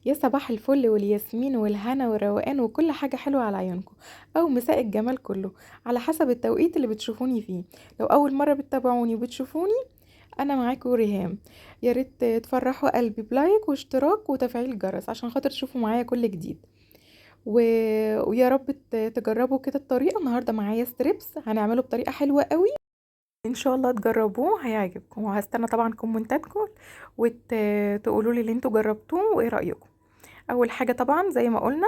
يا صباح الفل والياسمين والهنا والروقان وكل حاجة حلوة على عيونكم، أو مساء الجمال كله على حسب التوقيت اللي بتشوفوني فيه. لو أول مرة بتتابعوني وبتشوفوني، أنا معاكم ريهام. يا ريت تفرحوا قلبي ب like واشتراك وتفعيل الجرس عشان خاطر تشوفوا معايا كل جديد. ويا رب تجربوا كده الطريقة. النهاردة معايا strips هنعمله بطريقة حلوة قوي، ان شاء الله تجربوه هيعجبكم. وهستنى طبعا كومنتاتكم وتقولوا لي اللي انتوا جربتوه وايه رايكم. اول حاجة طبعا زي ما قلنا،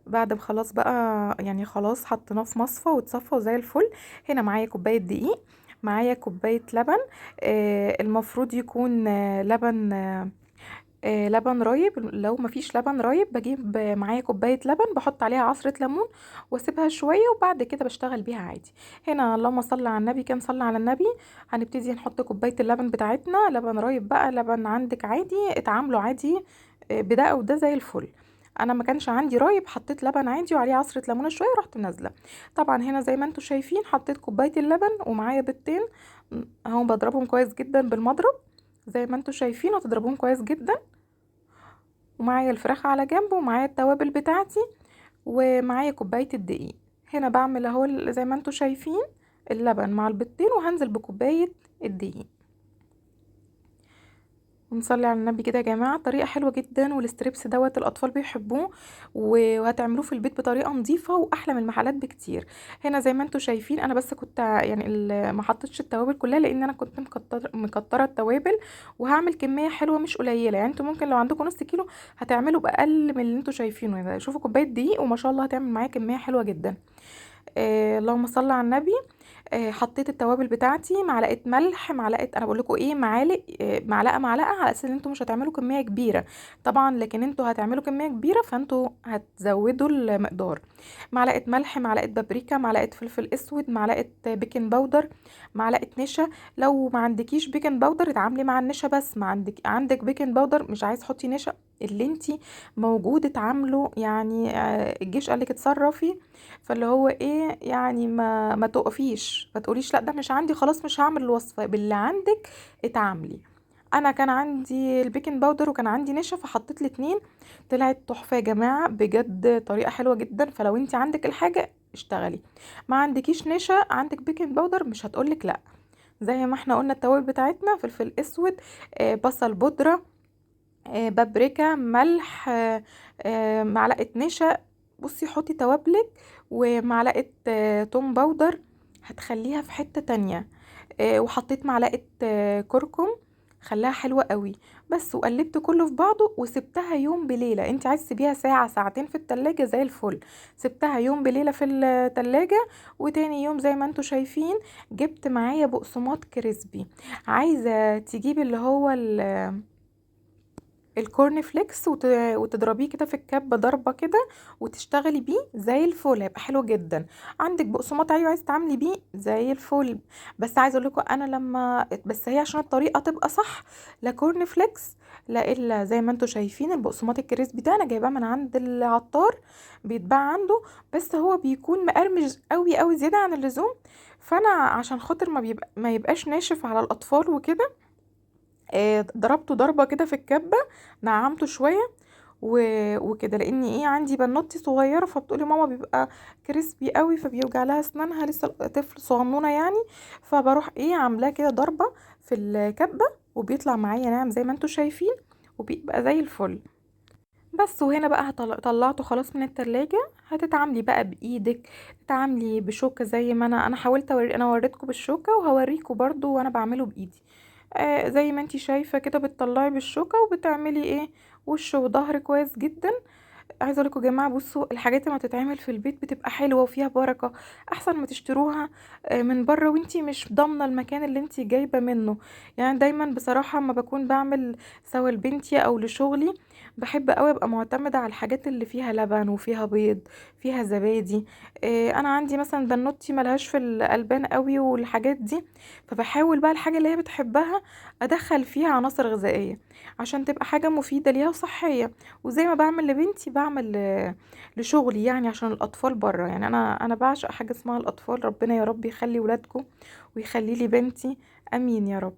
بعد ما خلاص بقى يعني خلاص حطيناه في مصفى وتصفى وزي الفل. هنا معايا كوباية دقيق، معايا كوباية لبن، المفروض يكون لبن رايب. لو مفيش لبن رايب بجيب معايا كوباية لبن بحط عليها عصره ليمون واسيبها شوية، وبعد كده بشتغل بيها عادي. هنا اللهم صل على النبي، كان صلى على النبي. هنبتدي نحط كوباية اللبن بتاعتنا، لبن رايب بقى، لبن عندك عادي اتعاملوا عادي، بده او ده زي الفل. انا ما كانش عندي رايب، حطيت لبن عادي وعليه عصره ليمونه شوية ورحت نازله. طبعا هنا زي ما انتم شايفين حطيت كوباية اللبن ومعايا بيضتين اهو، بضربهم كويس جدا بالمضرب زي ما انتم شايفين، وتضربوهم كويس جدا. ومعايا الفراخ على جنب، ومعايا التوابل بتاعتي، ومعايا كوباية الدقيق. هنا بعمل اهو زي ما انتم شايفين اللبن مع البيضتين، وهنزل بكوبايه الدقيق. ونصلي على النبي كده يا جماعة. طريقه حلوة جدا، وال strips دوت الاطفال بيحبوه، وهتعملوه في البيت بطريقة نظيفة واحلى من المحلات بكتير. هنا زي ما انتم شايفين انا بس كنت يعني ما حطيتش التوابل كلها، لان انا كنت مكتره التوابل، وهعمل كمية حلوة مش قليله. انتوا ممكن لو عندكم نص كيلو هتعملوا باقل من اللي انتم شايفينه. شوفوا كوباية دقيق وما شاء الله هتعمل معايا كمية حلوة جدا. اللهم صل على النبي. حطيت التوابل بتاعتي، معلقه ملح، معلقه، انا بقول لكم ايه، معالق، معلقه معلقه، على اساس ان انتوا مش هتعملوا كمية كبيرة طبعا، لكن انتوا هتعملوا كمية كبيرة فانتوا هتزودوا المقدار. معلقه ملح، معلقه بابريكا، معلقه فلفل اسود، معلقه baking powder، معلقه نشا. لو ما عندكيش baking powder اتعاملي مع النشا بس، ما عندك baking powder مش عايز تحطي نشا، اللي انتي موجود اتعاملوا. الجيش قالك اتصرفي، فاللي هو ايه يعني ما تقفيش، ما تقوليش لا ده مش عندي خلاص مش هعمل الوصفة، باللي عندك اتعاملي. انا كان عندي ال baking powder وكان عندي نشا، فحطيت الاتنين، طلعت تحفة يا جماعة بجد، طريقه حلوة جدا. فلو انت عندك الحاجة اشتغلي، ما عندكيش نشا عندك baking powder مش هتقولك لا. زي ما احنا قلنا التوابل بتاعتنا فلفل اسود، بصل بودره، بابريكا، ملح، معلقه نشا. بصي حطي توابلك ومعلقة، توم powder، هتخليها في حتة تانية. وحطيت معلقه، كركم، خلاها حلوة قوي بس. وقلبت كله في بعضه وسبتها يوم بليلة. انت عايز تسيبيها ساعة ساعتين في التلاجة زي الفل، سبتها يوم بليلة في التلاجة. وتاني يوم زي ما انتوا شايفين جبت معايا بقسماط crispy. عايزه تجيبي اللي هو ال corn flakes وتضربيه كده في الكبه ضربه كده وتشتغلي بيه زي الفل، هيبقى حلو جدا. عندك بقسماط عادي وعايزه تعملي بيه زي الفل. بس عايزه اقول لكم انا لما بس هي عشان الطريقة تبقى صح، لا corn flakes لا الا زي ما انتوا شايفين البقسماط ال crispy ده انا جايباه من عند العطار، بيتباع عنده، بس هو بيكون مقرمش قوي قوي زيادة عن اللزوم. فانا عشان خاطر ما يبقاش ناشف على الاطفال وكده، ضربته ضربه كده في الكبه، نعمته شوية وكده، لان ايه عندي بنوتي صغيرة فبتقولي ماما بيبقى crispy قوي فبيوجع لها اسنانها، لسه طفل صغنونه يعني. فبروح ايه عاملاه كده ضربه في الكبه وبيطلع معايا ناعم زي ما انتوا شايفين وبيبقى زي الفل بس. وهنا بقى طلعته خلاص من التلاجة. هتتعاملي بقى بايدك، تتعاملي بشوكة زي ما انا حاولت اوري، انا وريتكم بالشوكة وهوريكم برضو وانا بعمله بايدي. زي ما انتي شايفه كده بتطلعي بالشوكة وبتعملي ايه وش وظهر كويس جدا. عايزه اقول لكم يا جماعة، بصوا الحاجات اللي هتتعمل في البيت بتبقى حلوة وفيها بركة، احسن ما تشتروها، من بره وانتي مش ضامنه المكان اللي انتي جايبه منه. دايما بصراحة ما بكون بعمل سواء لبنتي او لشغلي، بحب قوي ابقى معتمدة على الحاجات اللي فيها لبن وفيها بيض فيها زبادي. انا عندي مثلا بنوتي ملهاش في الالبان قوي والحاجات دي، فبحاول بقى الحاجة اللي هي بتحبها ادخل فيها عناصر غذائية عشان تبقى حاجة مفيدة ليها وصحية. وزي ما بعمل لبنتي بعمل لشغلي، عشان الاطفال بره. انا بعشق حاجة اسمها الاطفال، ربنا يا رب يخلي ولادكم ويخلي لي بنتي، امين يا رب.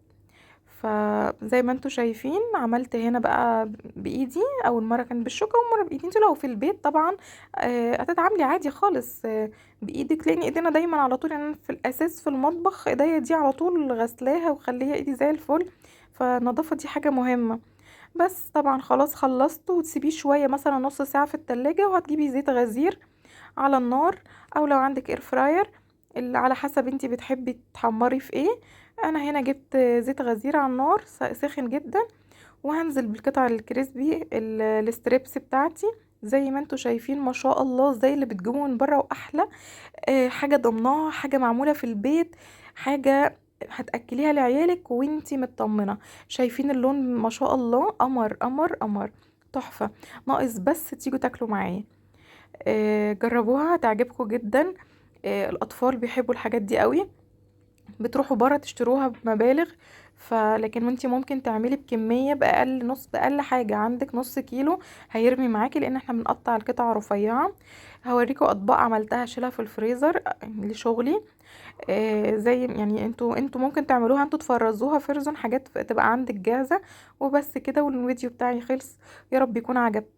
فزي ما انتوا شايفين عملت هنا بقى بايدي، اول مرة كانت بالشوكة ومرة بايدي. انتوا لو في البيت طبعا هتتعاملي عادي خالص بايدك، لان ايدينا دايما على طول، يعني في الاساس في المطبخ ايديا دي على طول غسلاها وخليها ايدي زي الفل، فالنظافه دي حاجة مهمة. بس طبعا خلاص خلصت، وتسيبيه شوية مثلا نص ساعة في التلاجة، وهتجيبي زيت غزير على النار، او لو عندك air fryer اللي على حسب انتي بتحبي تحمري في ايه. انا هنا جبت زيت غزير على النار ساخن جدا، وهنزل بالقطع ال crispy ال strips بتاعتي. زي ما انتوا شايفين ما شاء الله زي اللي بتجيبوه من بره واحلى. حاجة ضمناها، حاجة معمولة في البيت، حاجة هتاكليها لعيالك وانتي مطمنه. شايفين اللون ما شاء الله، قمر قمر قمر، تحفة. ناقص بس تيجوا تاكلوا معايا. جربوها هتعجبكم جدا. الاطفال بيحبوا الحاجات دي قوي، بتروحوا بره تشتروها بمبالغ، فلكن انتي ممكن تعملي بكمية باقل نص، باقل حاجة عندك نص كيلو هيرمي معاكي، لان احنا بنقطع القطع رفيعة. هوريكم اطباق عملتها اشيلها في الفريزر لشغلي. زي يعني انتوا ممكن تعملوها، انتوا تفرزوها فرزون، حاجات تبقى عندك جاهزة وبس كده. والفيديو بتاعي خلص، يا رب يكون عجبكم.